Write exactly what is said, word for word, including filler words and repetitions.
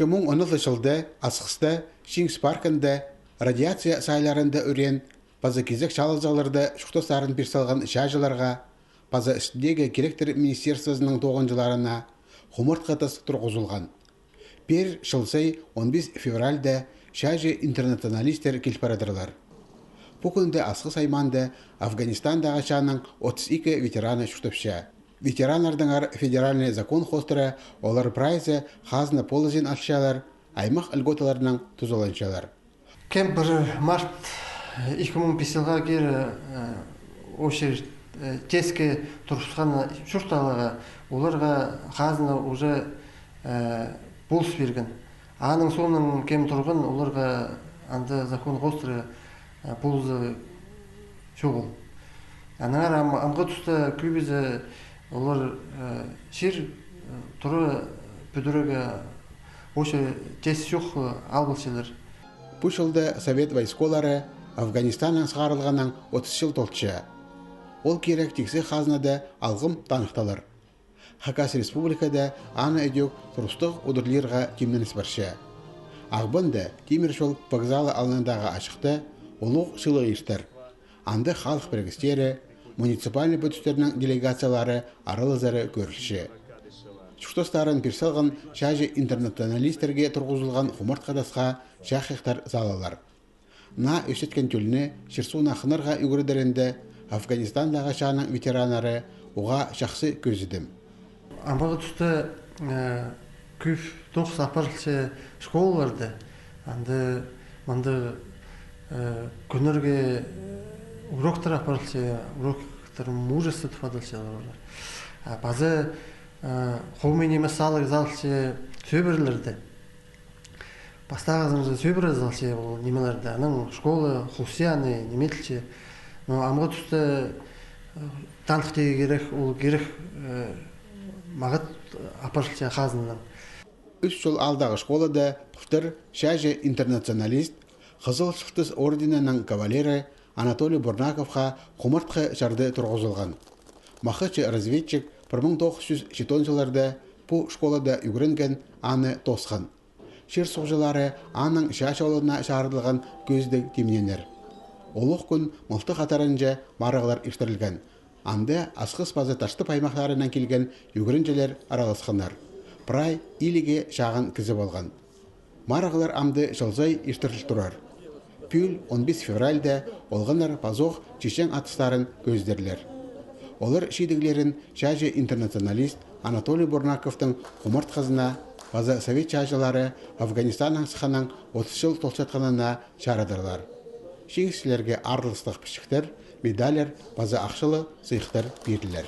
Ікі муң он алтынҷы чылда Асхыста, Чиңіс паркында, радиация саайларында ӱреен паза кизек чаалазығларда чуртастарын пир салған чааҷыларға паза істіндегі киректер министерствозының тоғынҷыларына хумартхы тас турғызылған. Пеер чыл сай он пис февральда чааҷы интернационалистер кил парадырлар. Пу кӱнде Асхыс аймаанда Афганистандағы чааның отыс ікі ветераны чуртапча. Ветераннардаңар федеральный закон хоостыра олар прайзы хазна полызын алчалар, аймах льготаларынаң тузаланчалар. Кем пір март ікі муң пис чылға кире, э, очередь, э, теске турысхан чуртағларға, оларға хазна уже, э, полыс пирген. Аның соонаң кем турған, оларға анда закон хоостыра, э, полызы чоғыл. Аннаңар ам-, амғы туста кӧбізі олар, э, чир, э, тура пӱдірерге очередь тес чох, э, алыбысчалар. Пу чылда совет войсколары Афганистаннаң сығарылғаннаң отыс чыл толча. Ол кирек тиксі хазнада алғым таныхталар. Хакас Республикада аны ідӧк турыстығ удурлирға тимненіс парча. Ағбанда тимір чол вокзалы алнындағы ачыхта улуғ чыылығ иртер. Анда халых пірігістері, муниципальный пӱдістернің делегациялары аралазары кӧрілче. Чуртастарын пир салған чааҷы интернационалистерге турғызылған хумартхы тасха чахайахтар салалар. Наа ӧсчеткен тӧлні чир-суунаң хынарға ӱгредерінде Афганистандағы чааның ветераннары уғаа чахсы кӧзідім. Амғы туста, э, кӧп тоғыс апарылча школаларда, анда мындағ, э, кӧнерге, э, уроктар апарылча, уроктар мужества тіп адалчалар олар. А паза, э, хомай ниме салығ салылча сӧбірелерде. Пастағызын сӧбіре салча ол нимелерді, анаң школа хулсча аны ниме итче. Но амғы туста, э, таныхтирға кирек, ол кирек, э, мағат апарылча хазнанаң. Ӱс чыл аалдағы школада пылтыр чааҷы интернационалист, Хызыл Чылтыс орденінің кавалері Анатолий Бурнаковха хумартхы чарды турғызылған. Махачы разведчик пір муң тоғыс чӱс читон чылларда пу школада ӱгренген, аны тоосхан. Чир суғҷылары аның чаа чолына чарыдылған кӧзідіг тимнееннер. Улуғ кӱн мылтых атарынҷа марығлар иртірілген. Анда Асхыс паза Таштып аймахтарынаң килген ӱгренҷілер араласханнар. Прай иліге чағын кізі полған. Марығлар амды чыл сай иртіріл турар. Пӱӱл он пис февральда олғаннар пазох чечен атыстарын кӧзідерлер. Олар чидіглерін чааҷы интернационалист Анатолий Бурнаковтың хумартхызына паза совет чааҷылары Афганистаннаң сыхханнаң отыс чыл толчатханына чарыдарлар. Чиңісчілерге араластығ пічіктер, медальлер паза ахчалығ сыйыхтар пирілер.